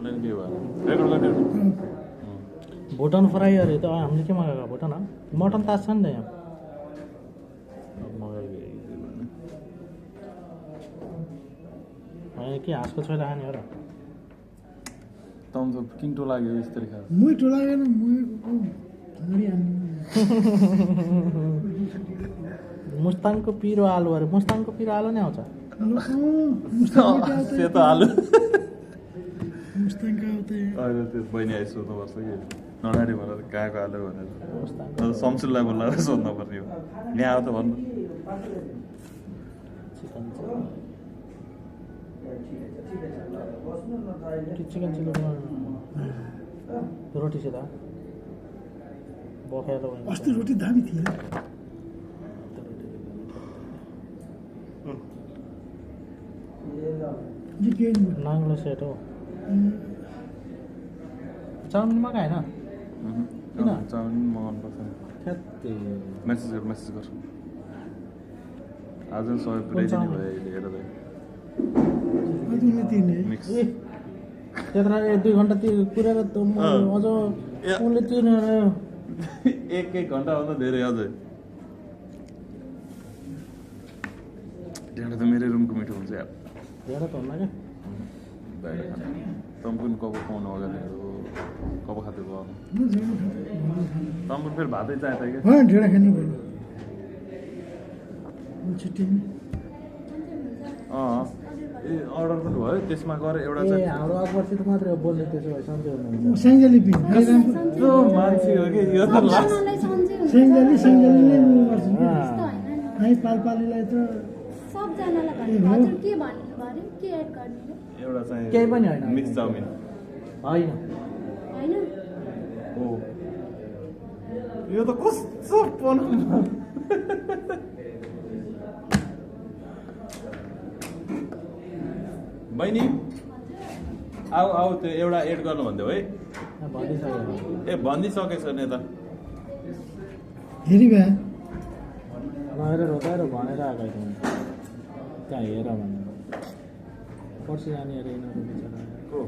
कुनै के भयो रेकर्ड गरिदिनु भुटन फ्राई अरे त हामीले के मगाएको भुटन मटन तास छ नि त यहाँ होइन के हाँसको छोइला खाने हो र तँ त किन्टो लाग्यो यस्तरी खास मुई टोलागेन मुई धरी हान्ने मुस्ताङको पिरो आलु अरे मुस्ताङको पिरो आलु नै आउँछ सेतो आलु मुस्ताङका आउँथे अहिले त्यो बहिनी आइ सोध्नुपर्छ कि नडाडी भनेर कहाँको आलु भनेर शमसुल्लाई बोलाएर सोध्नु पर्ने हो यहाँ आऊ त भन्नु चिकन चिल्ली रोटी सित बखेर अस्ति रोटी दामी थियो ये के नाङ्लो सेट हो चाउमिन मगाएन किन? चाउमिन मगाउनु पर्छ थ्यात्ते मेसेज गर आज सबै पुऱ्याइदिने भयो अहिले हेर भाइ अझै दिने मिक्स त्यत्र 1-2 घन्टा त्यो पुरेर त म अझ उसले त्यो एक घन्टाभन्दा धेरै अझै ढेँडा त मेरै रुमको मिठो हुन्छ यार धेरै त होला क्या बाहिर खाना तँ पनि कब खुवाउनु अगाडि कब खाँदै भयो तँ पनि फेरि भातै चाहिन्छ क्या हाँ ढेड़ा खाने बोलो छुट्टी में ए अर्डर पनि भयो त्यसमा गएर एउटा ए चाहिँ हाम्रो अकबरसित मात्रै हो बोल्ने त्यसो भए सन्चै हुनुहुन्छ सेंगली भी यस्तो मान्छे हो कि यो त लास्ट सेंगली ले वो गर्छन् है पालपालीलाई त सबजनालाई भन्नु हजुर के भन्नु पर्यो के एड गर्ने एउटा चाहिँ केही पनि होइन। मिक्स चाउमिन होइन हैन हो यो त कस्तो बनाउनु बहिनी आऊ त्यो एउटा एड गर्नु भन्दै है भनिसक्यो ए भनिसकेछ नि त हेरी भए नहेर रोकाएर भनेर आएको हुन्छ त्यहाँ हेर भनेर पर्सि जाने अरे यिनीहरू बिचरा को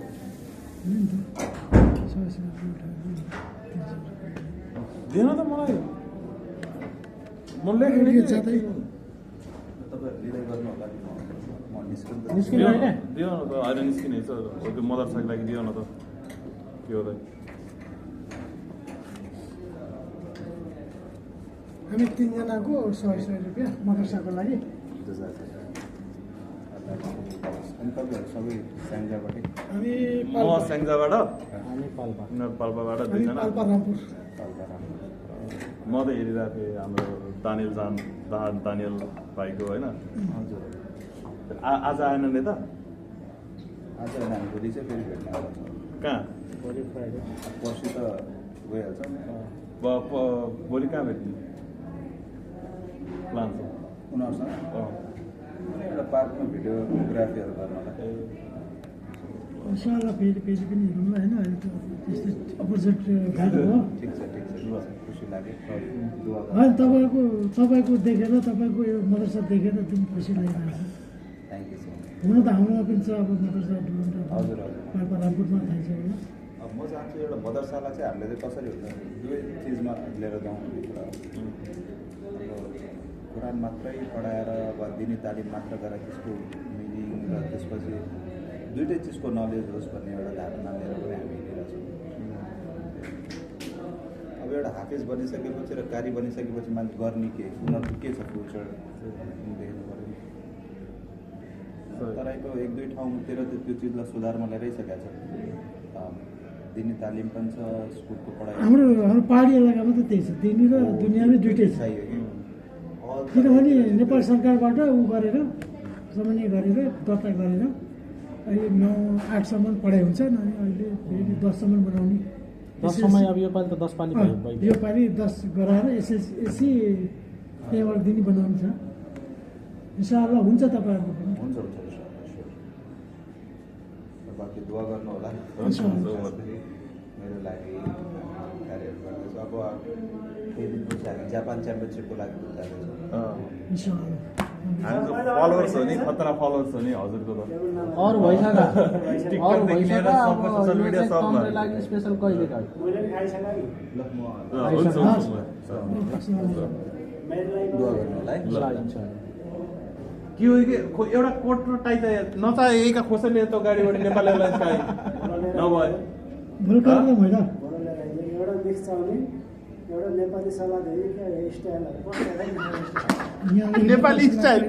दिएन त मलाई म लेखेँ जाँदै निस्किनु होइन दियो न त अहिले निस्किने छ त्यो मदरसाको लागि दियो न त के हो त हामी 3 जनाको 100 रुपैयाँ मदरसाको लागि सबै स्याङ्जाबाटै हामी म स्याङ्जाबाट हामी पाल्पा उनीहरू पाल्पाबाट हामी दुईजना पाल्पा रामपुर म त हेरिरहेको थिएँ हाम्रो दानियल भाइको होइन हजुर आज आएन नि त आज हामी भोलि चाहिँ फेरि भेट्न आउँछ कहाँ भोलि फ्राइडे पर्सि त गइहाल्छ भोलि कहाँ भेट्ने प्लान छ उनीहरूसँग एउटा पार्कमा भिडियोग्राफीहरू गर्नलाई इन्शाअल्लाह फेरि पनि हेरौँला होइन अहिले त त्यस्तै अपोजिट भेट हो ठिक छ खुसी लाग्यो दुआ होइन तपाईँको देखेर तपाईँको यो मदरसा देखेर एकदम खुसी लागिरहेको छ थ्याङ्क यू सो मच हुन त हाम्रोमा पनि छ अब मदरसा डुलन्टा हजुर पाल्पा रामपुरमा थाहा छ होला अब म चाहन्छु एउटा मदरसालाई चाहिँ हामीले चाहिँ कसरी हुन्छ दुवै चिजमा लिएर जाउँ भन्ने कुरा हो। अब कुरान मात्रै पढाएर वा दिनी तालिम मात्र गरेर त्यसको मिनिङ र त्यसपछि दुइटै चिजको नलेज होस् भन्ने एउटा धारणा लिएर पनि हामी हिँडिरहेछौँ अब एउटा हाफिज बनिसकेपछि र कारी बनिसकेपछि मान्छे गर्ने के उनीहरूको के छ फ्युचर देख्नु पऱ्यो नि तराईको 1-2 ठाउँतिर त त्यो चिजलाई सुधारमा ल्याइसकेको छ दिनी तालिम पनि छ स्कुलको पढाइ हाम्रो पहाडी इलाकामा त त्यही छ दिनी र दुनियाँमै दुइटै छ चाहियो कि किनभने नेपाल सरकारबाट ऊ गरेर समन्वय गरेर दर्ता गरेर अहिले 9-8 सम्म पढाइ हुन्छ अनि अहिले फेरि 10 सम्म बनाउने 10 समय अब यो पालि त 10 पालि भयो यो पालि 10 गराएर एसएससी त्यहाँबाट दिने बनाउनु छ इन्शाअल्लाह हुन्छ तपाईँहरूको पनि हुन्छ बाँकी दुआ गर्नु होला मेरो लागि कार्यहरू गर्दैछु अब केही दिनपछि हामी जापान च्याम्पियनसिपको लागि जाँदैछौँ इन्शाअल्लाह हामी त फलोवर्स हो नि खतरा फलोवर्स हो नि हजुरको त अरू भइसक्यो अरू टिकटकदेखि लिएर भइसक्यो अब सबै सोसियल यो मिडिया चाहिँ सब तम्रे लागि स्पेसल कहिले खायो हुन्छ हुन्छ दुआ गर्नुलाई लागिन्छ के हो कि एउटा कोट र टाइ चाहिँ नचाहे एका खोसेले यस्तो गाडीबाट नेपाल एयरलाइन्स पाए नभए भोलि कार्यक्रम होइन एउटा मिक्स चाउमिन एउटा नेपाली सलाद हेरी क्या स्टाइलहरू यहाँ Nepali style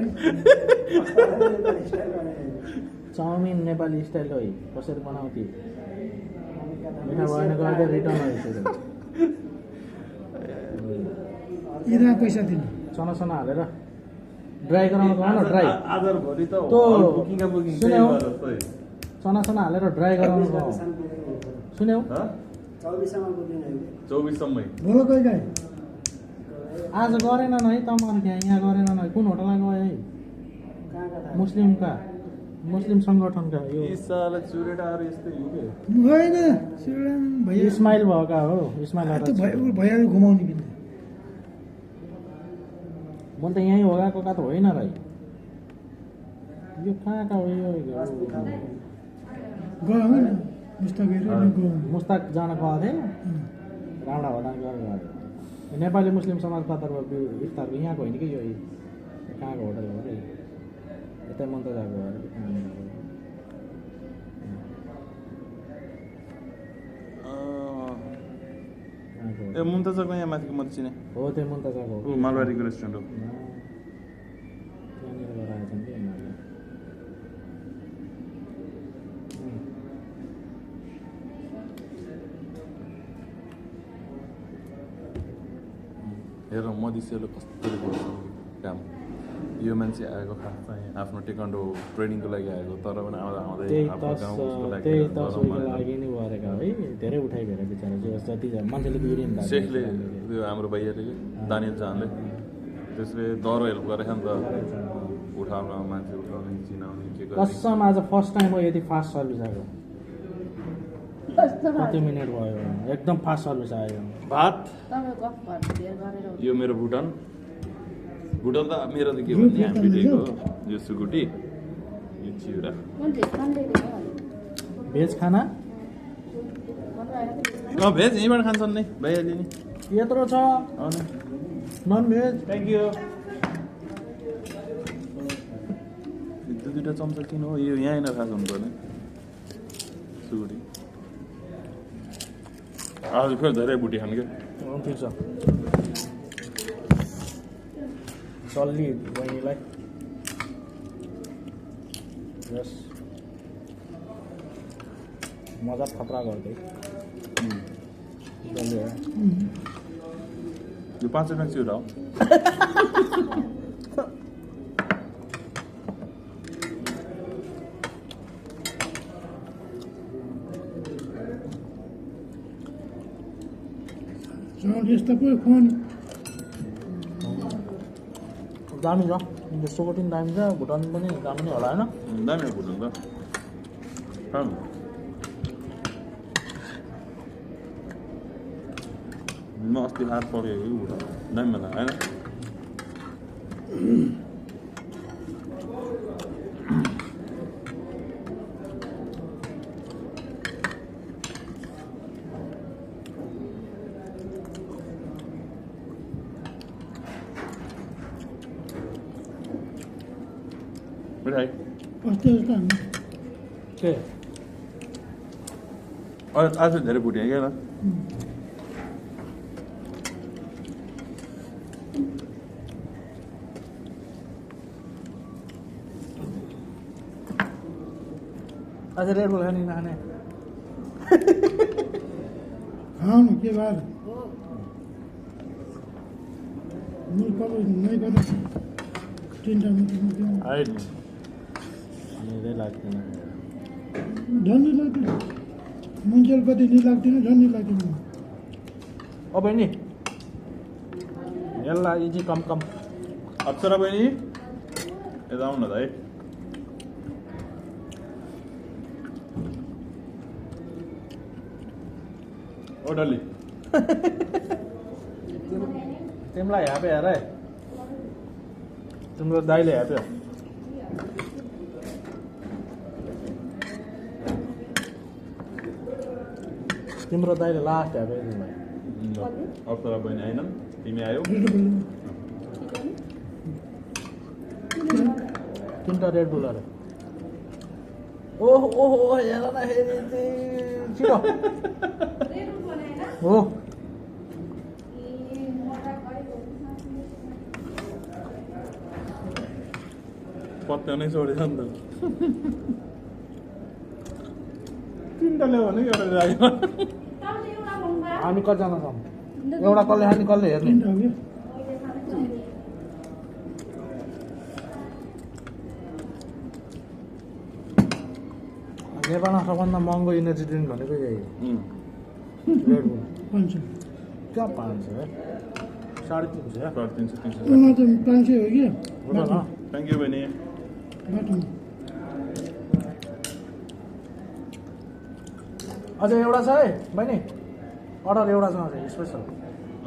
chowmein Nepali style हो कसरी बनाउँथे मिठा भएन गएर रिटर्न आइसक्यो यिनीहरू पैसा दिनु चनासना हालेर ड्राई गराउनु गयो न ड्राई आज भोलि त तो बुकिङका बुकिङ सुन्यौ चनासना हालेर ड्राई गराउनु गयो सुन्यौ 24 सम्मै भोलो कोही गए आज गरेन है तमाम त्यहाँ यहाँ गरेन है कुन होटलमा गयो है मुस्लिम सङ्गठनका यो यी साला चुरेटाहरू यस्तै हो के होइन सिलगढी भैया इस्माइल भएका हो इस्माइल भैयाहरू घुमाउने बिना म त यहीँ होगाएको का त होइन भाइ यो कहाँका हो यो गयो होइन मुस्ताकहरू गयो मुस्ताक जान गएको थिएन रावणा होटल गरेर गयो नेपाली मुस्लिम समाजका तर्फ इफ्तारको यहाँको होइन कि यो कहाँको होटल हो अरे यतै मन्तजाको हो अरे ए मुन्तजाको यहाँ माथिको मैले चिने हो त्यो मन्तजाको हो मालवारीको रेस्टुरेन्ट हो त्यहाँनिर गएर आएछन् कि यिनीहरूले हेर मधिसेलो कस्तो गर्छ काम यो मान्छे आएको खास चाहिँ आफ्नो टेकन्डो ट्रेनिङको लागि आएको तर पनि आउँदा आउँदै त्यही आफ्नो गाउँ उसको लागि त्यही गरममा तस्विरको लागि नै गरेका है धेरै उठाइ भेर बिचरा जो जति मान्छेले बिग्रिनु भएको शेखले त्यो हाम्रो भैयाले कि दानियल जानले त्यसले दरो हेल्प गरेको नि त उठाउन मान्छे उठाउने चिनाउने के गर्ने कसम आज फर्स्ट टाइम हो यति फास्ट सर्भिस आएको कति मिनट भयो एकदम फास्ट सर्भिस आयो भात यो मेरो भुटान भुटान त मेरो त के भन्ने हामीको यो सुकुटी यो चिउरा भेज खाना भेज यहीँबाट खान्छन् नि भइहाल्यो नि यत्रो छ नन भेज थ्याङ्क यू दुईवटा चम्चा किन हो यो यहीँ नखाएको हुनु पर्ने सुकुटी आज फेरि धेरै बुटी खानु क्या ठिक छ चल्ली बहिनीलाई यस मजा खतरा गर्दै डल्ले हो यो 5 रुपियाँ चिउरा हो यस्तो पो खुवाउने दामी छ यस्तो कठिन दामी छ भुटान पनि दामी नै होला होइन दामी हो भुटान त खानु म अस्ति हात परेको कि भुटान दामी होला होइन मिठाई अस्ति जस्तो हामी के आज धेरै भुटेँ क्या आज रेड बुल खाने नखाने खाउनु के भएर नुन कब नै गर्दा तिनवटा मात्रै हाइट धेरै लाग्दैन झन् लाग्दैन मुन्जेल कति नि लाग्दैन झन् लाग्दैन ओ बहिनी यसलाई इजी कम कम अप्सरा बहिनी यता आउनु न त है ओ डल्ली तिमीलाई ह्यापे हेर है तिम्रो दाइले हेप्यो तिम्रो दाइले लास्ट हेप्यो तिमीलाई अप्सरा बहिनी आएनन् तिमी आयौ तिनवटा रेड बुल अरे ओहो ओहो हेर न हेरि छिटो हो पत्याउनै छोडेछ नि त तिनवटा ल्यायो भने एउटा लाग्यो हामी कतिजना छौँ एउटा कसले खाने कसले हेर्ने तिनवटा हो क्या नेपालमा सबभन्दा महँगो इनर्जी ड्रिङ्क भनेको यही रेड बुल 500 क्या 500 है 350 है 350 उमा त 500 हो क्या हो त न थ्याङ्क यू बहिनी बाटोमा अझै एउटा छ है बहिनी अर्डर एउटा छ अझै स्पेसल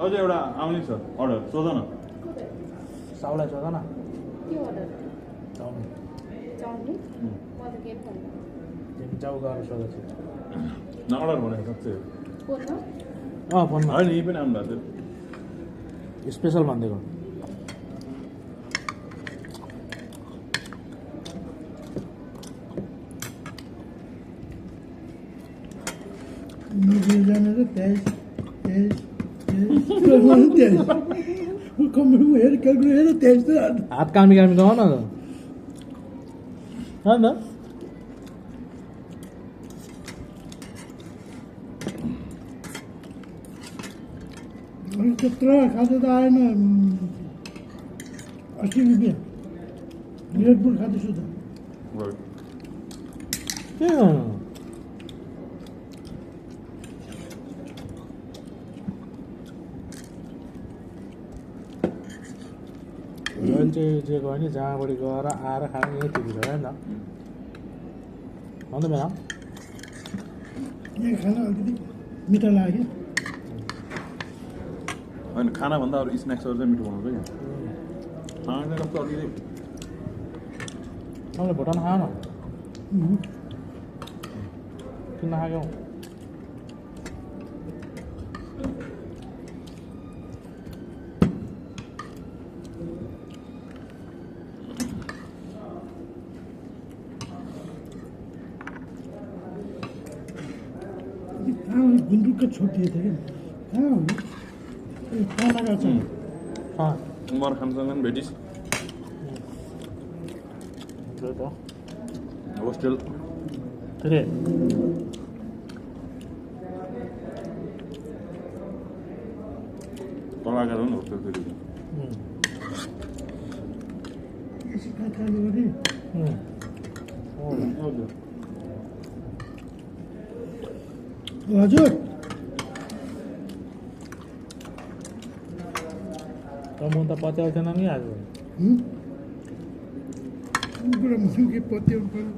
अझै एउटा आउने छ अर्डर सोध न साउलाई सोध न के order? Chowmein chowmein? म त केही भन्नु। तिमी चाउ गएर सोध छ न अर्डर भनेको सक्छ फोनमा? फोनमा होइन यही पनि आउनु भएको थियो स्पेसल भनिदिएको नजिक जाने त 23 कम्प्युटरमा हेर क्यालकुलेटर हेर 23 त हात कामी कामी गयो न होइन अनि त्यत्रो खाँदा त आएन 80 रुपियाँ रेड बुल खाँदैछु त Right. के गर्नु रोयल चाहिँ जे गयो नि जहाँबाट गएर आएर खाने यही ठिक छ होइन भन्नु बेला यहाँ खाना अलिकति मिठो लाग्यो होइन खानाभन्दा अरू स्न्याक्सहरू चाहिँ मिठो बनाउँछ क्या खाना चाहिँ कस्तो अलिकति तपाईँले भुटान खाएन किन नखाएको कहाँ गुन्द्रुकको छोटिएको थियो कि कहाँ हो ए पालाका छ मर खानसँग पनि भेटिस् त्यही त होस्टेल फेरि तलाएर पनि होस्टेल फेरि यसो कहाँ खानु भने हजुर त म त पत्याउँथेन नि आज कुरा मुखी पत्याउनु पर्यो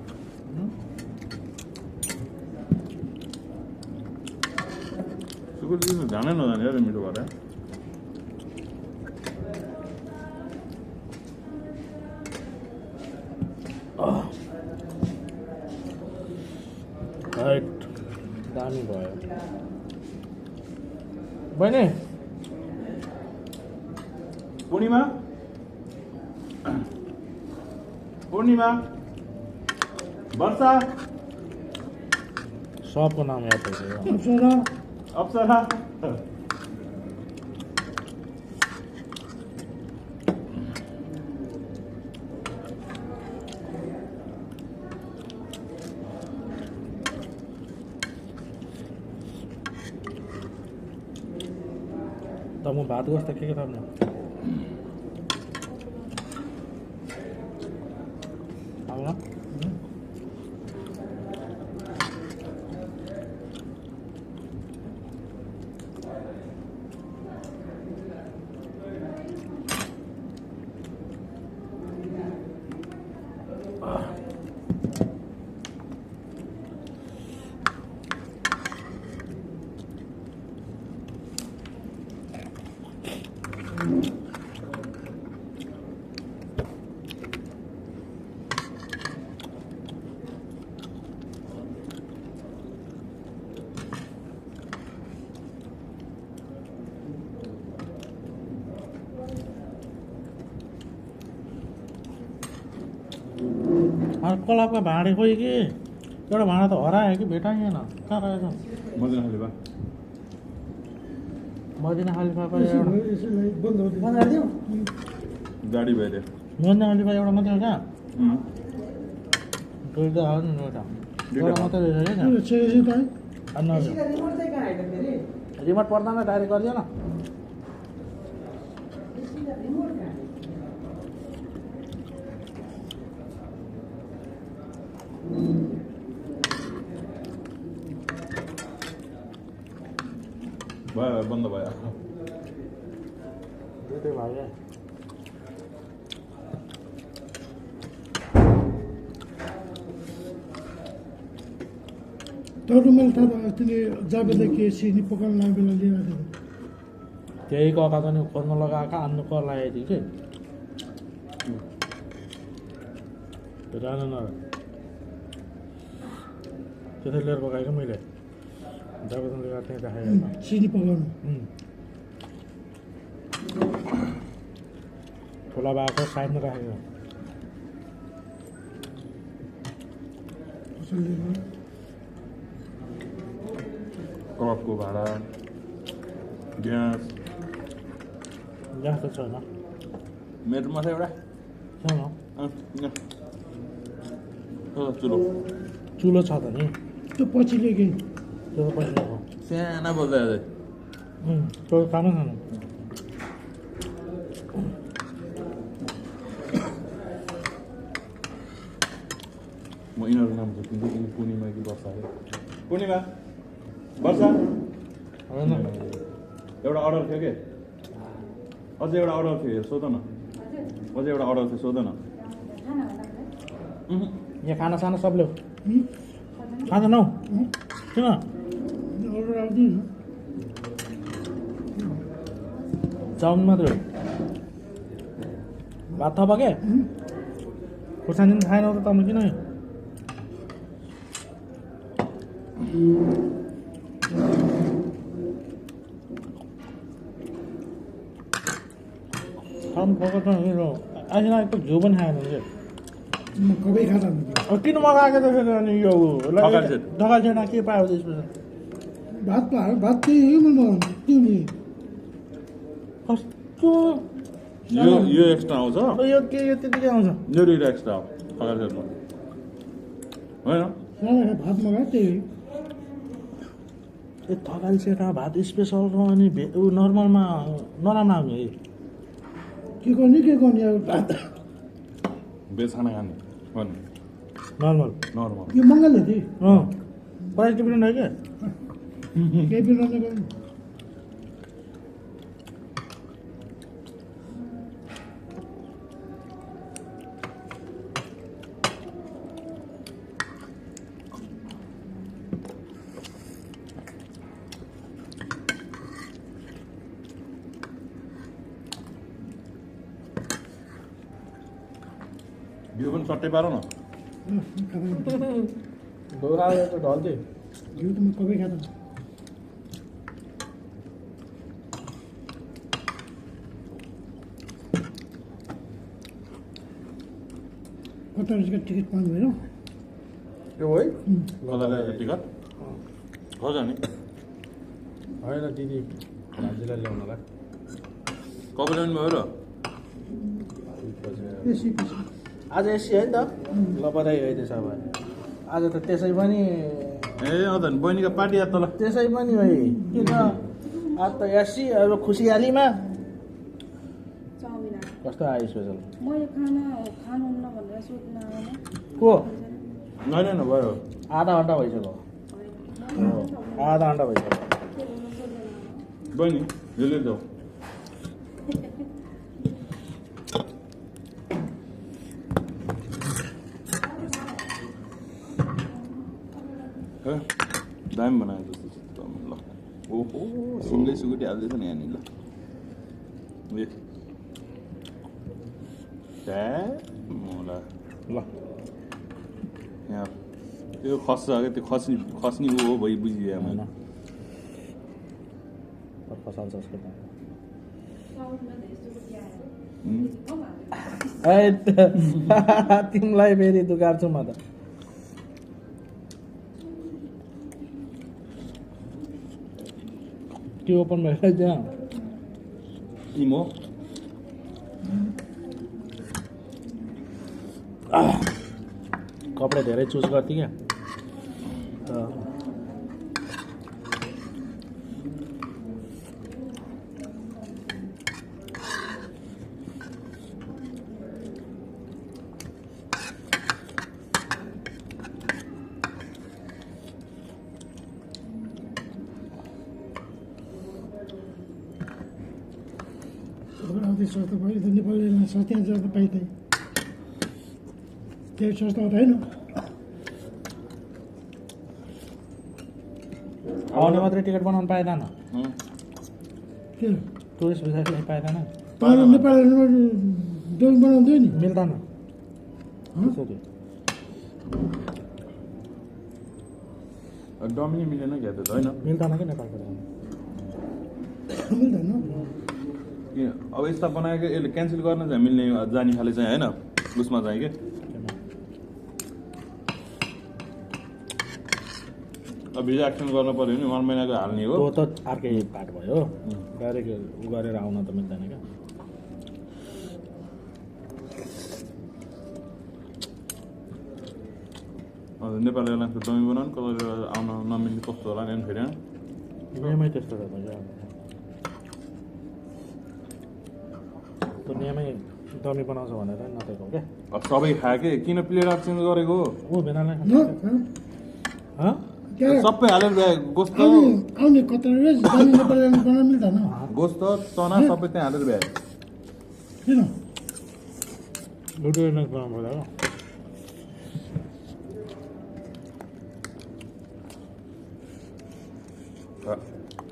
सुकुर चिज जानै नजाने यार मिठो भएर राइट दामी भयो बहिनी पूर्णिमा पूर्णिमा वर्षा सबको नाम याद भइसक्यो अप्सरा अप्सरा त म भात कस्तो के थप्नु आउला क्लबका भाँडे खोइ कि एउटा भाँडा त हरायो कि भेटाइएन कहाँ रहेछ मजा खाले बा मदिना खलिफा पनि एउटा यसलाई बन्द बन्द गरिदिउँ गाडी भइदियो मदिना खलिफा एउटा मात्रै हो कहाँ दुईवटा हो नि एउटा एउटा मात्रै रहेछ क्या रिमोट पर्दामा डाइरेक्ट गरिदियो न भयो बन्द भयो दुइटै भयो तर मैले थाहा भयो तिमीले जाबेला के सिनी पकाउन लाग्ने बेला लिइरहेको त्यही कका पनि खोज्न लगाएको आन्नु कर लागेको थियो कि जान न त्यसै लिएर पकाएको मैले जाबेदन लिएर त्यहीँ राखेको थियो सिनी पकाउनु ठुला भएको साइडमा राखेको क्लबको भाडा ग्यास ग्यास त छैन मेरोमा छ एउटा छैन चुलो चुलो छ त नि त्यो पछि के त्यो त पैसा हो साना बोल्दै अझै त्यो खानु खानु म यिनीहरू नाम सोध्छु पूर्णिमा कि वर्षा अरे पूर्णिमा वर्षा होइन एउटा अर्डर थियो के अझै एउटा अर्डर थियो सोध न अझै एउटा अर्डर थियो सोध न यहाँ खाना साना सब ल्याऊ खाँदैनौ किन अर्डर आउँदैन चाउमिन मात्रै हो भात थप के खुर्सानी पनि खाएनौ त तपाईँ किन खानु फोकस अहिले एक घिउ पनि खाएन कि म कबै खाँदा अब किन मगाएको त फेरि अनि यो ढकाल सेट। ढकाल सेटमा के पायो त्यसमा भात पायो भात त्यही हो मैले तिमी कस्तो यो एक्स्ट्रा आउँछ अब यो के यो त्यतिकै आउँछ यो दुइटा एक्स्ट्रा हो अगाडि सेटमा होइन सानो भात मगायो त्यही ए थकाली सेटमा भात स्पेसल र अनि ऊ नर्मलमा नराम्रो आउने है के गर्ने अब भात भेज खाना खाने भन्ने नर्मल नर्मल यो मङ्गल थियो प्राइस डिफ्रेन्ट है क्या केही बिर्लाउने गर्नु घिउ पनि सट्टै पार न ढोराले त ढल्थ्यो घिउ त म कबै खाँदैन कता रहेछ टिकट पाउनु भएन यो है कताको टिकट हो नि होइन दिदी भान्जीलाई ल्याउनलाई कहिले ल्याउनु भयो र बेसी पछि आज एसी है नि त ल बधाई है त्यसो भए आज त त्यसै पनि ए अँ त नि बहिनीको पार्टी याद तल त्यसै पनि है किन आज त एसी अब खुसियालीमा चाउमिन आयो कस्तो आयो स्पेसल मैले खानुहुन्न भनेर सोध्न आएन को होइन भयो आधा घन्टा भइसक्यो आधा घन्टा भइसक्यो बहिनी यो लिएर जाऊ दामी बनाएको जस्तो छ ल ओहो सिमले सुकुटी हाल्दैछ नि यहाँनिर ल ल ल यहाँ त्यो खस्छ क्या त्यो खस्नी ऊ हो भइ बुझिदिएँ मैले खसाल्छ उसको चाउमिनमा त यस्तो आयो तिमीलाई फेरि दुकार्छु म त त्यो ओपन भएर त्यहाँ इमो कपडा धेरै चुज गर्थेँ क्या आउँदै सस्तो भयो नेपाली सस्ता जस्तो पाइँदै त्यही सस्तो त होइन आउने मात्रै टिकट बनाउनु पाएन के टुरिस्ट भिजालाई पाएन तर नेपालीमा डोल बनाउँदै नि मिल्दैन त्यसरी डमिनी मिलेन क्या त होइन मिल्दैन कि नेपालको मिल्दैन अब यस्ता बनाएको यसले क्यान्सल गर्न चाहिँ मिल्ने जाने खाले चाहिँ होइन उसमा चाहिँ के अब भिजा एक्सन गर्नु पऱ्यो भने 1 महिनाको हाल्ने हो त्यो त अर्कै पार्ट भयो डाइरेक्ट उ गरेर आउन त मिल्दैन क्या नेपाल एयरलाइन्सको डमी बनाउनु कसरी आउन नमिल्ने कस्तो होला नि फेरि नियमै त्यस्तो रहेछ क्या त्यो नियमै डमी बनाउँछ भनेर नदिएको क्या अब सबै खायो कि किन प्लेट एक्सचेन्ज गरेको ऊ भेनालाई त्यहाँ सबै हालेर गोस्त आउने कता जाने नेपाली बनाउनु मिल्दैन गोस्त चना सबै त्यहाँ हालेर भ्यायो किन लुडो बनाउनु पर्यो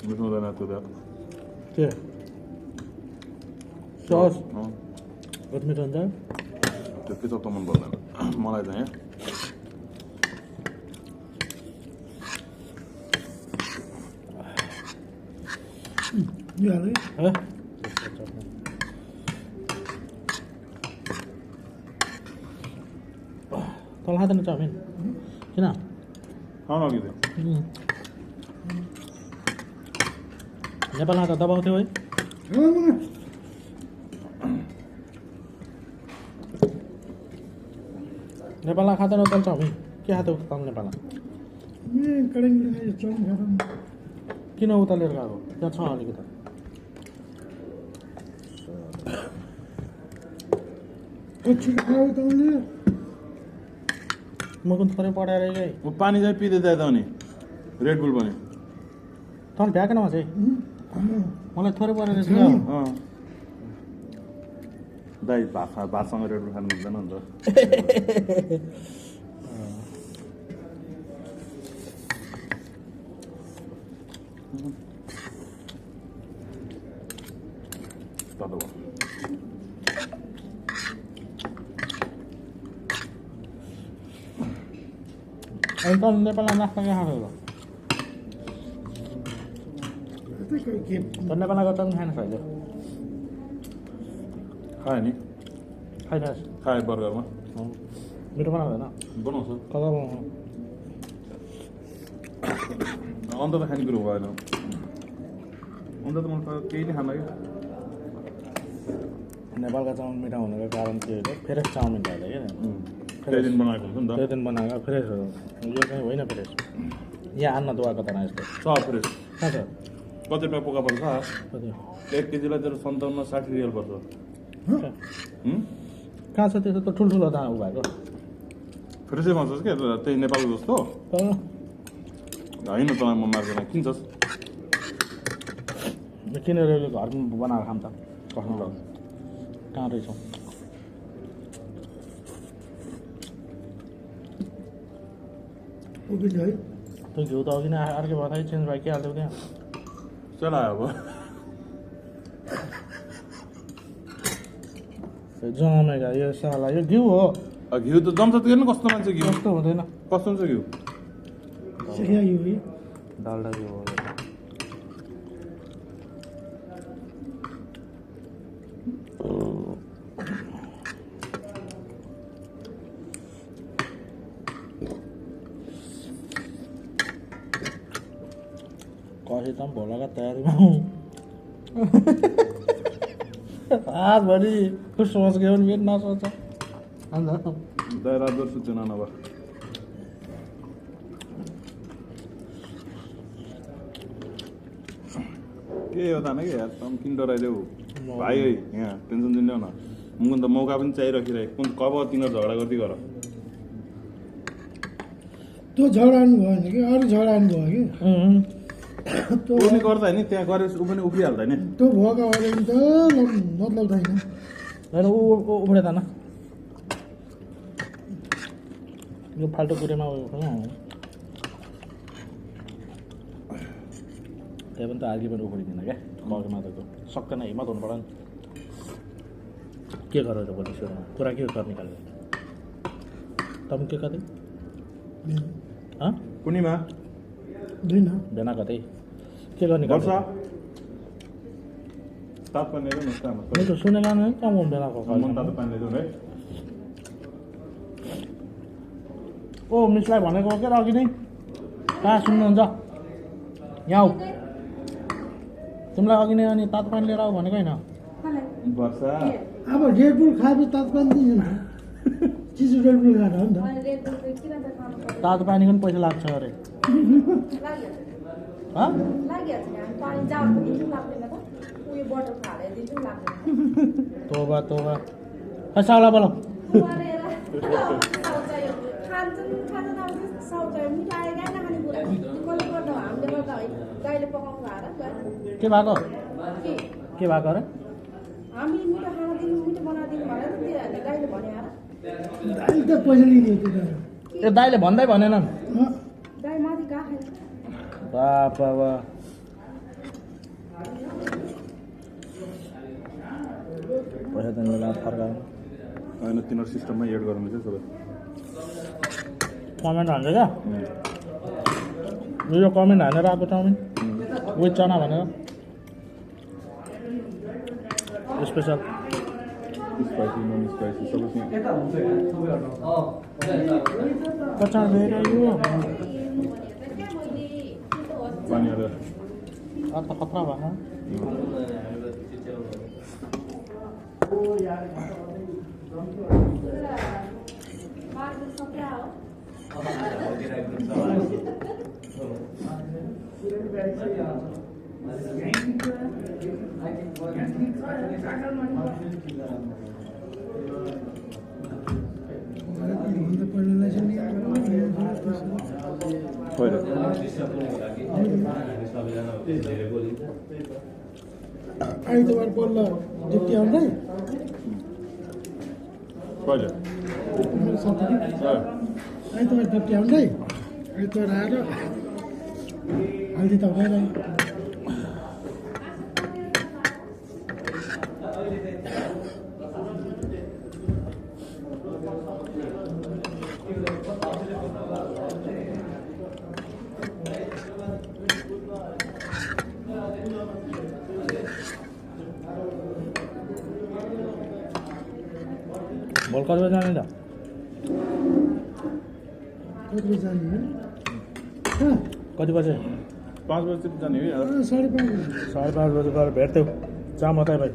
मिठो हुँदैन त्यो त के सस अँ, कति मिठो हुन्छ त्यो के त मन पर्दैन मलाई चाहिँ यो हाले है तल खाँदैन चाउमिन किन खाउन अघि त्यो नेपालमा त दबाउँथ्यो है नेपालमा खाँदैन तल चाउमिन के खाँदै तल नेपालमा चाउमिन खाँदा किन उतालेर गएको त्यहाँ छ अलिकति छिटो खाऊ त उसले म पनि थोरै पढाएर गएँ म पानी चाहिँ पिँदै जाँदा नि रेड बुल पनि तल भ्याएन चाहिँ मलाई थोरै पढाएर अँ दाइ भातसँग रेड बुल खानु हुँदैन नि त तातो भयो अनि तल नेपालमा नास्ता के खाँदै हो के त नेपालमा गएर पनि खाएन अहिले खायो नि खाइरहेछ खायो बर्गरमा मिठो बनाउँदैन बनाउँछ कता बनाउनु अन्त त खाने कुरो भएन अन्त त मलाई केही नै खान क्या नेपालका चाउमिन मिठो हुनुको कारण के हो फ्रेस चाउमिन खाँदा क्या त्यही दिन बनाएको हुन्छ नि त्यो त दिन बनाएको फ्रेस हो यो चाहिँ होइन फ्रेस यहाँ आन्न दुवाको त यस्तो छ फ्रेस कहाँ छ कति रुपियाँ पोका पर्छ कति 1 केजीलाई तेरो 57-60 रियल पर्छ कहाँ छ त्यस्तो त ठुल्ठुलो दाम उ भएको फ्रेसै भन्छस् क्या त्यही नेपालको जस्तो तर होइन तँलाई म मार्केटमा किन्छस् किनेर घरमा बनाएर खान्छ कस्तो लाग्छ कहाँ रहेछौँ उभिन्छ है त्यो घिउ त अघि नै अर्कै भयो चेन्ज भयो के हाल्थ्यो त्यहाँ चलायो अब जमेगा यो साला यो घिउ हो घिउ त जम्छ त हेर्नु कस्तो मान्छे घिउ कस्तो हुँदैन कस्तो हुन्छ घिउ सिक्या यो है डाल्डा घिउ हो यो। कसी त भोलाका तयारीमा हूँ आजभरि सोच गयो नि फेरि नसोच अन्त दाइ रातभर सुत्दैन नभए के हो त कि यार तँ किन डराइदेऊ भाइ है यहाँ टेन्सन दिँदैन न मुख त मौका पनि चाहिराखिरहेको कुन कब तिनीहरू झगडा गर्दै गर त्यो झगडानु भएन कि अरू झगडानु भयो कि त्यो ऊ पनि गर्दा नि त्यहाँ गरेपछि ऊ पनि उभिहाल्दा नि त्यो भएका भने त मतलब छैन होइन ऊ उब्रे त न यो फाल्टो कुरेमा उयो त्यहाँ पनि त आर्की पनि उखुडिँदैन क्या कलमा त सक्दैन हिम्मत हुनु पर्यो नि के गरेर बोल्ने सुरुमा कुरा के गर्ने खाले तम के कतै कुनीमा दुईन भेना कतै के गर्ने वर्ष ताप पानी ल्याइदेऊ न यस्तो मैले त सुनेको नै कम भेनाको मन तातो पानी ल्याइदेऊ है ओ मिसलाई भनेको के अघि नै कहाँ सुन्नुहुन्छ यहाँ आऊ तिमीलाई अघि नै अनि तातो पानी लिएर आऊ भनेको होइन वर्ष अब रेडबुल खाएपछि तातो पानी दिन्छ चिसो रेडबुल खाएर हो नि त तातो पानीको पनि पैसा लाग्छ अरे तोबा तोबा खै साउला बोलाऊ के भएको के भएको अरे अहिले त पैसा लिने त्यो त ए दाइले भन्दै भनेनन् बाबा बा पैसा त मिला फर्काउनु होइन तिनीहरू सिस्टममै एड गर्नु चाहिँ सबै कमेन्ट हान्छ क्या यो कमेन्ट हानेर आएको चाउमिन विथ चना भनेर स्पेसल स्पाइसी नन स्पाइसी सबै चाहिँ कचार दिएर यो पानी हालेर अन्त खतरा भएन आइतबार बल्ल ड्युटी आउँदै कहिले मेरो साथी आइतबार ड्युटी आउँदै आइतबार आएर हल्दी त हुँदैन भोल कति बजी जाने त कति बजी जाने हो कति बजी 5 बजीतिर जाने है 5:30 5:30 बजी गएर भेट्थ्यौ जा मात्रै भाइ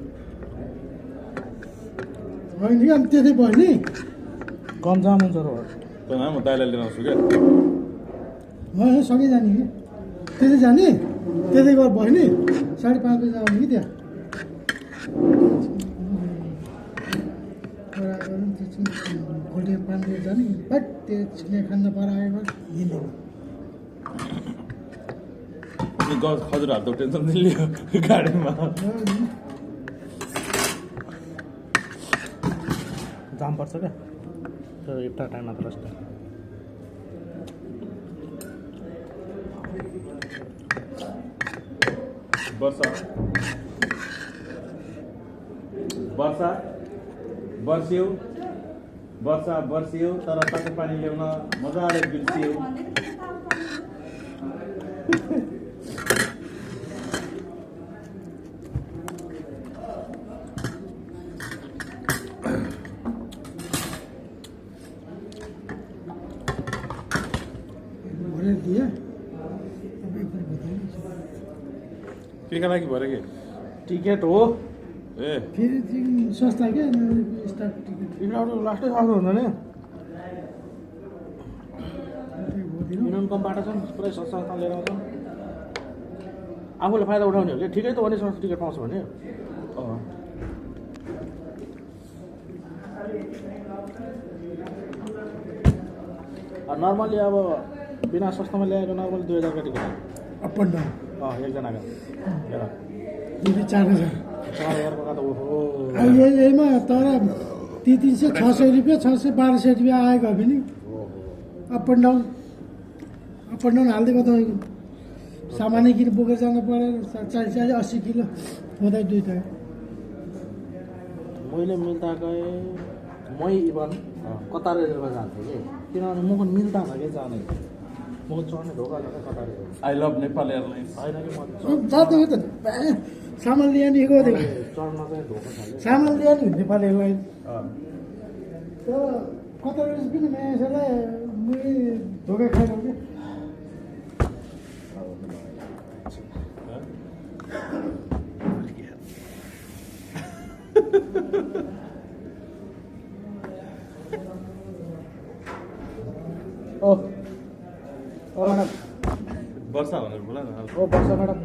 होइन कि अनि त्यतै भयो नि कम जाम हुन्छ र त म दाइलाई लिएर आउँछु क्या होइन सँगै जाने कि त्यतै जाने त्यतै गएर भयो नि 5:30 बजी आउने कि त्यहाँ भोलि 5 बजी जाने बट त्यो छिने खान परायो गफ खजुर हाल्दो टेन्सन पनि लियो गाडीमा जाम पर्छ क्या त्यो इफ्तार टाइममा त रस्ट वर्षियो तर तातो पानी ल्याउन मजाले बिर्सियो भरे दिए अब एक बार बताइए केका लागि भरे के टिकट हो ए फेरि चाहिँ सस्ता क्या स्टाफ टिकट टिकट लास्टै सक्नु हुँदैन नि मिनिमम कमबाट छन् पुरै संस्था लिएर आउँछन् आफूले फाइदा उठाउनेहरूले ठिकै त हो नि सस्तो टिकट पाउँछ भने नर्मली अब बिना सस्तोमा ल्याएको नर्मली 2000 का टिकट अप एन्ड डाउन एकजनाको फेरि 4000 4000 का त ओहो अब यहीमा तर 300 600 रुपियाँ 600 1200 रुपियाँ आएको हो भने अप एन्ड डाउन हालिदिएको तपाईँको सामान्य किलो बोकेर जानु पऱ्यो 40 80 किलो हुँदै दुईवटा मैले मिल्दा गएँ मै इभन कतार रेलमा जान्थेँ कि किनभने मको मिल्दा नगे जाने मको चढ्ने ढोका छ Qatar rail I love Nepal airlines होइन कि म जाँदै त सामान ल्यानिएको चढ्न चाहिँ ढोका छ कि सामान ल्यानि नेपाल एयरलाइन तर कतार रेल पनि मान्छेलाई मैले धोका खाएको कि ओ म्याडम वर्षा भनेर बोला न ओ वर्षा म्याडम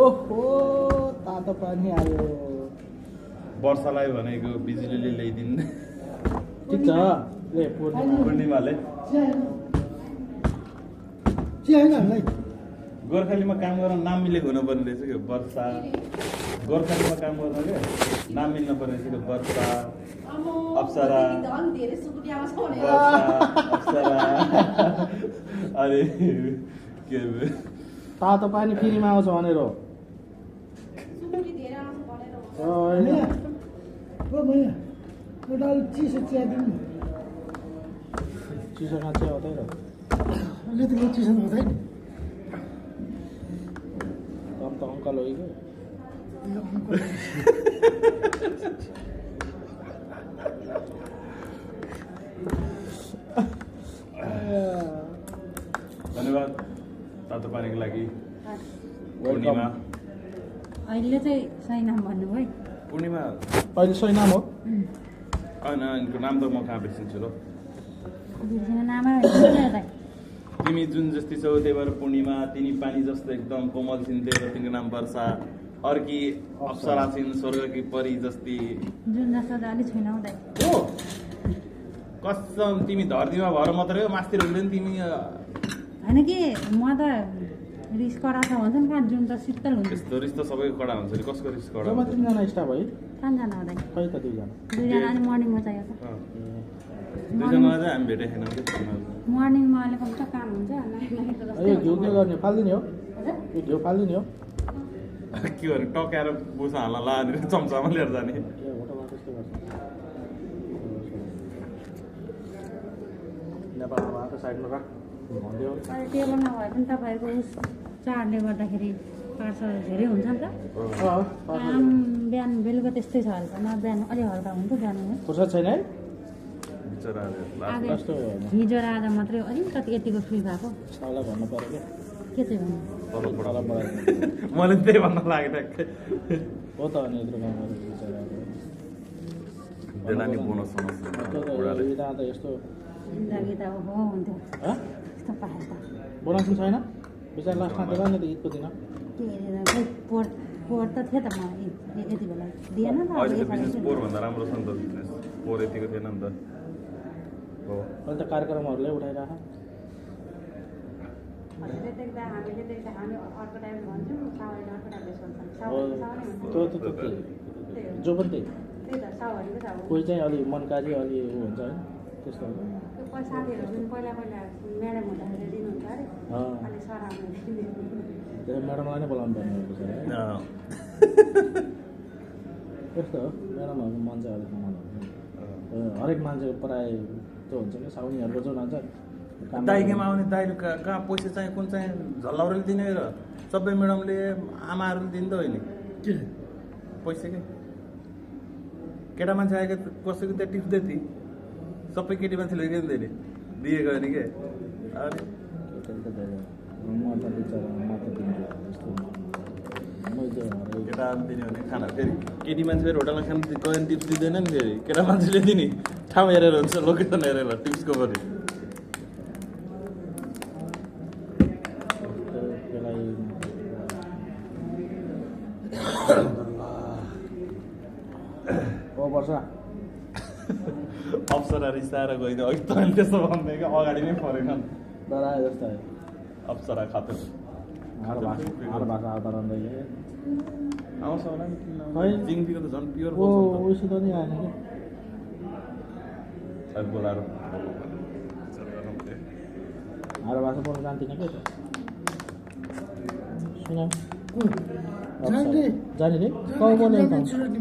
ओहो तातो पानी आयो वर्षालाई भनेको बिजुलीले ल्याइदिनु ठिक छ ले पूर्णिमा पूर्णिमाले चाहिँ होइन हामीलाई गोर्खालीमा काम गर्न नाम मिलेको हुनुपर्ने रहेछ क्या वर्षा गोर्खालीमा काम गर्न क्या नाम मिल्नु पर्ने रहेछ क्या वर्षा अप्सरा अप्सरा अरे के तातो पानी फ्रीमा आउँछ भनेर हो होइन ओ मैया एउटा अलिक चिसो चिया दिनु चिसो खान्छ हुँदैन अलि त चिसो हुँदैन तम त अङ्कल हो कि धन्यवाद तातो पानीको लागि पूर्णिमा अहिले चाहिँ सही नाम भन्नु है पूर्णिमा अहिले सही नाम हो होइन यिनको नाम त म कहाँ बिर्सिन्छु र बिर्सिन नामै होइन तिमी जुन जस्ती छौ त्यही भएर पूर्णिमा तिनी पानी जस्तो एकदम कोमल छिन् त्यही भएर तिम्रो नाम वर्षा अर्की अप्सरा छिन् स्वर्गकी परी जस्ती जुन जस्तो त अलिक छैन हुँदै हो कसम तिमी धरतीमा भएर मात्रै हो मास्तिर हुँदैन तिमी होइन कि म त रिस कडा छ भन्छ नि कहाँ जुन त शीतल हुन्छ त्यस्तो रिस त सबैको कडा हुन्छ नि कसको रिस कडा जम्मा 3 जना स्टाफ है 5 जना हुँदै खै त 2 जना 2 जना अनि मर्निङमा चाहिएको छ दुईजना चाहिँ हामी भेटेको छैनौँ मर्निङमा अहिले कम काम हुन्छ यो घिउ के गर्ने फाल्दिने हो यो घिउ फाल्दिने हो के भने टकाएर बुसा हाल्न लाने चम्चामा लिएर जाने ए होटलमा त्यस्तो गर्छ नेपालमा आएको साइडमा राख भन्दियो अहिले टेबलमा भए पनि तपाईँहरूको उस चाडले गर्दाखेरि पार्सल धेरै हुन्छ नि त काम बिहान बेलुका त्यस्तै छ हल्का न बिहान अलिक हल्का हुन्छ बिहान फुर्सद छैन है आज कस्तो हिजो र आज मात्रै अलिकति यतिको फ्री भएको साला भन्नु पर्यो के चाहिँ भन्नु तल बढाइ मैले त्यही भन्न लाग्यो ट्याक्कै हो त अनि यत्रो काम गरेको देला नि बोनस बोनस बिचरा त यस्तो जिन्दगी त अब हो हुन्थ्यो हँ यस्तो पाएँ त बोनस पनि छैन बिचरा लास्टमा दिएर नि त ईदको दिन के खै पोहोर पोहोर त थियो त मलाई यति बेला दिएन त अब अहिले त बिजनेस यसपालि पोहोरभन्दा राम्रो छ नि त बिजनेस पोहोर यतिको थिएन नि त हो अहिले त कार्यक्रमहरूले उठाइराख हामीले देख्दा हामी अर्को टाइम भन्छौँ सावरी अर्को टाइमले सोध्छौँ हो सावरी त्यो जो पनि त्यही त्यही त सावरीको त अब कोही चाहिँ अलि मनकारी अलि ऊ हुन्छ होइन त्यस्तो हुन्छ त्यो साथीहरू पनि पहिला म्याडम हुँदाखेरि दिनुहुन्छ अरे अँ अनि सर आउनु त्यो म्याडमलाई नै बोलाउनु पर्ने हुन्छ है त्यस्तो हो म्याडमहरूको मन चाहिँ अलिक मन हुन्छ हरेक मान्छेको प्राय त्यो हुन्छ कि साउनीहरूको जुन हुन्छ दाइकेमा आउने दाइले कहाँ पैसा चाहिँ कुन चाहिँ झल्लाउरेले दिने र सबै म्याडमले आमाहरूले दिँदो होइन के पैसा के केटा मान्छे आएको कसैको त्यहाँ टिप्दै थिएँ सबै केटी मान्छेले के दिएको होइन के अनि म त बिचरा म त फेरि केटी मान्छे फेरि होटलमा खानु गयो भने टिप्स दिँदैन नि फेरि केटा मान्छेले दिने ठाउँ हेरेर हुन्छ लोकेसन हेरेर टिप्सको पनि वर्ष अप्सरा रिसाएर गइदियो अघि तैँले त्यस्तो भन्दै क्या अगाडि नै परेन डराए जस्तो है अप्सरा खातो हर भाषा आधार आउँछ होला नि किन है। जिङपीको त झन् प्योर ओ उसी त नि आएन कि सायद बोलाएर हर भाषा बोल्नु जान्दिनँ के त सुन जान्ने जाने रे कौ बोल्यो त सुरत नि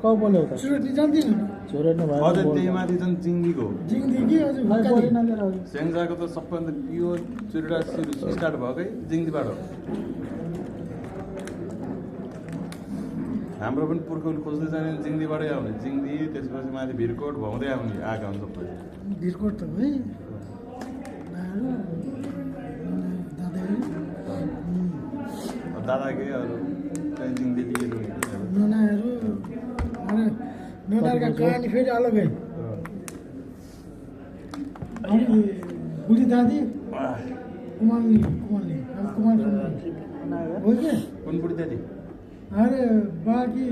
कौ बोल्यो त सुरत नि जान्दिनँ छोरेर नै भयो अझ त्यही माथि झन् जिङ्गीको जिङदेखि हजुर खै बोलेन के र स्याङ्जाको त सबैभन्दा प्योर चुरिडा स्टार्ट भएकै जिङदीबाट हो हाम्रो पनि पुर्खौली खोज्दै जाने जिङदीबाटै आउने जिङदी त्यसपछि माथि भिरकोट भउँदै आउने आएका हुन्छ सबै भिरकोट त है दादाहरू दादाकै अरू त्यहाँ जिङदी लिएर ननाहरू अनि ननाहरूका कहानी फेरि अलगै अनि बुढी दादी कुमारले अब कुमार हो कि कुन बुढी दादी अरे बाकी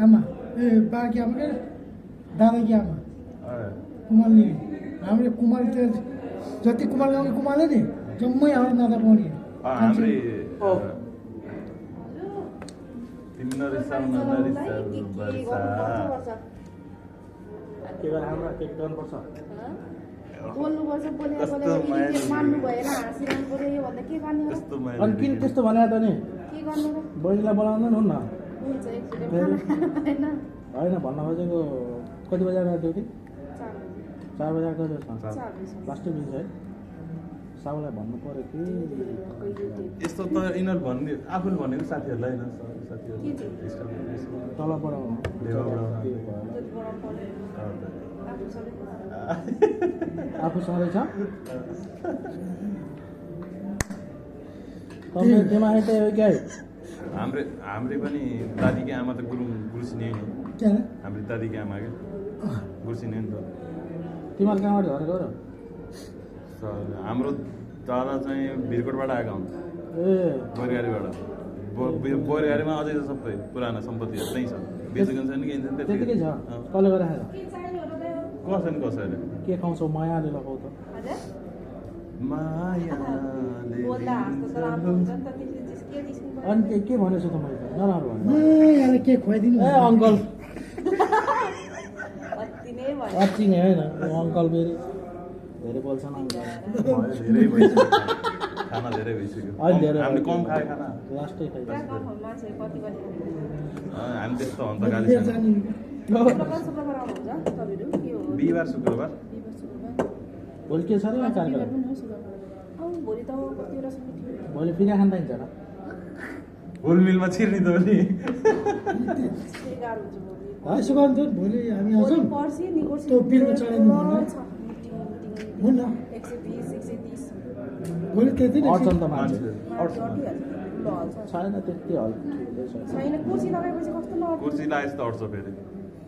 आमा बाकी आमा के दादाकी आमा कुमारले हाम्रो कुमार त्यो जति कुमार गाउँले कुमारले नि जम्मै हाम्रो नाता पाउने हाम्रै तिम्रो रिसाउन नरिसाउ वर्षा के गरेर हाम्रो के गर्नुपर्छ बोल्नुपर्छ बोलेर कस्तो बोलेर माया के मान्नु भएन हाँसिरहनु पऱ्यो योभन्दा के गर्ने हो कस्तो माया अनि किन त्यस्तो भने त नि के गर्नु र बहिनीलाई बोलाउँदैन हुन्न हुन्छ एकचोटि खाना खाएन होइन भन्न खोजेको कति बजी आएर ड्युटी 4 बजे 4 बजी आएको 4 बजे लास्टै मिल्छ है साउलाई भन्नु पऱ्यो कि यस्तो त यिनीहरू भन्ने आफूले भनेको साथीहरूलाई होइन साथीहरू के चाहिँ? तलबाट आफू सधैँ छ तपाईँ त्यहाँ आएँ त क्या हाम्रै पनि दादीकै आमा त गुरुसिने नि के अरे हाम्रो दादीकै आमा क्या गुरुसिने नि त तिमीहरू कहाँबाट झरेको र हाम्रो दादा चाहिँ भिरकोटबाट आएका हुन् ए बोरियारीबाट बोरियारीमा अझै छ सबै पुरानो सम्पत्तिहरू त्यहीँ छ बेचेको छ नि के त्यतिकै छ कसले गरेर खाएर कसै नि कसैले के खाउँछौ मायाले लगाउ त मायाले अनि के भनेछु त मैले नराम्रो भने यहाँ के खुवाइदिनु ए अङ्कल अति नै होइन अङ्कल फेरि धेरै बोल्छन् अङ्कल धेरै भइसक्यो खाना धेरै भइसक्यो अहिले धेरै हामीले कम खायो खाना लास्टै खाइदिन्छ हामी त्यस्तो अन्त गाली बेर छैन जाने बिहिबार शुक्रबार भोलि के छ र यहाँ कार्यक्रम भोलि त कतिवटा समिति भोलि पिना खान पाइन्छ र होलमिलमा छिर्ने त नि गाह्रो हुन्छ भोलि यसो गर्नु त भोलि हामी आउँछौँ पर्सि त्यो बिलमा चढाइदिनु भन्नु। हुन्न 120 130 भोलि त्यति नै अड्छन् त मान्छे छैन छैन त्यति हल कुर्सी लगाएपछि कस्तो नअट्छ कुर्सी लागेपछि त अट्छ फेरि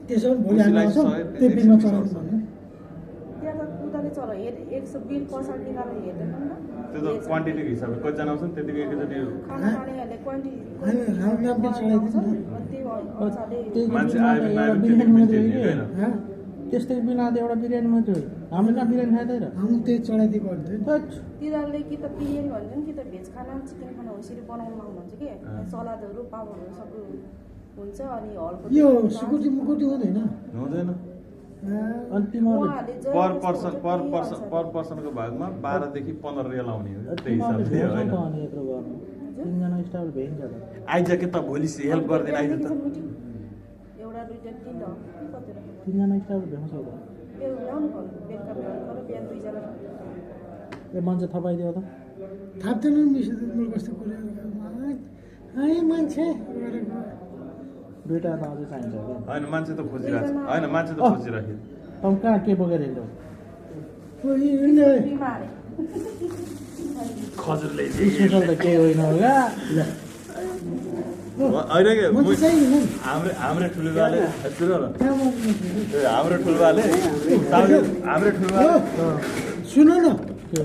त्यसो भने भोलि हामी आउँछौँ त्यो बिलमा चढाइदिनु भन्नु त्यहाँ त उताले चल 100 बिल पछाडि निकालेर हेर्दैन नि त्यो त क्वान्टिटीको हिसाबले कतिजना आउँछ नि त्यतिकै एकैचोटि खाना खानेहरूले क्वान्टिटी होइन राम्रो नाम पनि चढाइदिनु न त्यही अनुसारले मान्छे आयो भने आयो बिरयानी मात्रै त्यति हो होइन कि त्यस्तै बिना त एउटा बिरयानी मात्रै हो हामीले कहाँ बिरयानी खाँदैन हामी त्यही चढाइदिएको अन्त तिनीहरूले कि त बिरयानी भन्छन् कि त भेज खाना चिकन खाना हो यसरी बनाउनु लाउनुहुन्छ कि सलादहरू पापडहरू सबै हुन्छ अनि हलको यो सुकुटी मुकुटी हुँदैन हुँदैन अनि तिमीहरूले पर पर्सनको भागमा 12 देखि 15 रियल आउने हो त्यही तिमीहरूले हिसाबले भ्याउँछौ होइन त अनि यत्रो गर्नु तिनजना स्टाफ भ्याइन्छ त आइज के त भोलि हेल्प गरिदिनु आइज त एउटा दुईटा तिनवटा कतिवटा तिनजना स्टाफ भ्याउँछौ त ल्याउनु पर्यो बेलुका भ्याउनु बिहान दुईजना ए मान्छे थपाइदियो त थाप्दैन नि मिस मैले कस्तो कुरा है मान्छे गरेको दुइटा त अझै चाहिन्छ क्या होइन मान्छे त खोजिरहेको छ होइन मान्छे त खोजिराख्यो तँ कहाँ के बोकेर हिँड्छौ बिमार खजुरले स्पेसल त केही होइन होला होइन के म त चाहिँ नि हाम्रै ठुलोबाले सुन न त्यहाँ म- हाम्रो ठुलोबाले हाम्रो ठुलोबाले सुन न के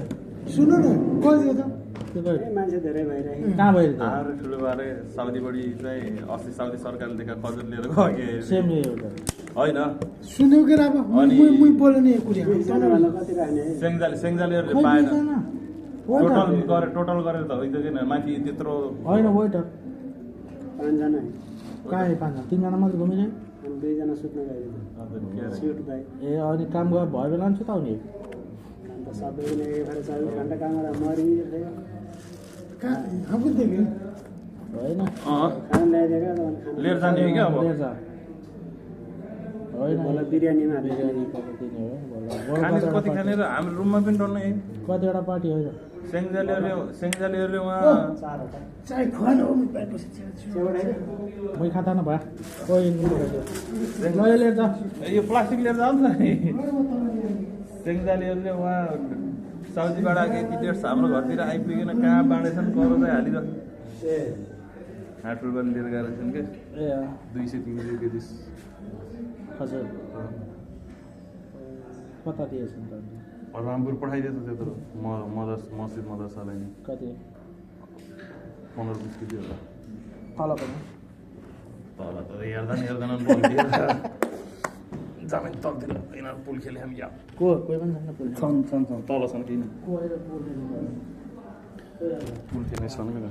सुन न कहिले त के भयो मान्छे धेरै भइरहेको कहाँ भयो त हाम्रो ठुलोबाले साउदीबडी चाहिँ अस्ति साउदी सरकारले दिएका खजुर लिएर गयो सेम यही हो त होइन सुन्यौ के अब अनि- मुई बोल्ने नि कुरा सबैभन्दा कति राख्ने सेङ्जालीहरूले खै पाएन बुझ्दैन। हो त। टोटल गरेर त होइन किन माथि त्यत्रो होइन वेटर 5 जना कहाँ है 5 जना 3 जना मात्रै घुमिरहे अनि 2 जना सुत्न गएको के अरे, सिट दाइ ए अनि काम गयो भयो बेला नि सुताउने अन्त सबैले एक 24 घन्टा काम गरेर मरिरहेको कहाँ आफू देख्यो होइन खाना ल्याइदिएको अनि खाना लिएर जाने हो क्या अब लिएर जा होइन बोला बिरयानीमा बिरयानी पकाइदिने हो बोला खाने चाहिँ कति खाने र हाम्रो रुममा पनि डल्नै कतिवटा पार्टी होइन सेङ्जालीहरूले उहाँ 4वटा चाहे खुवान हो म पाएपछि छु मै खाता न भए कोही इन्कम ल लिएर जा यो प्लास्टिक लिएर जान्छ नि सेङ्जालीहरूले उहाँ साउदीबाट यति डेढ हाम्रो घरतिर आइपुगेन कहाँ बाँडेछन् करो चाहिँ हालिरहेको ए हाट रुपैयाँ लिएर गएर छन् क्या ए 200-300 केजी हजुर कता दिएछन् त रामपुर पठाइदिएछ त्यत्रो मस्जिद मदरसालाई नि कति 15-20 केजी होला तल पनि तल त हेर्दा नि हेर्दैन बोल्थ्यो जाने तलतिर यिनीहरू पुल खेले हामी यहाँ कोही पनि छैन पुल तल छन् किन को आएर पुल पुल खेल्ने छन् क्या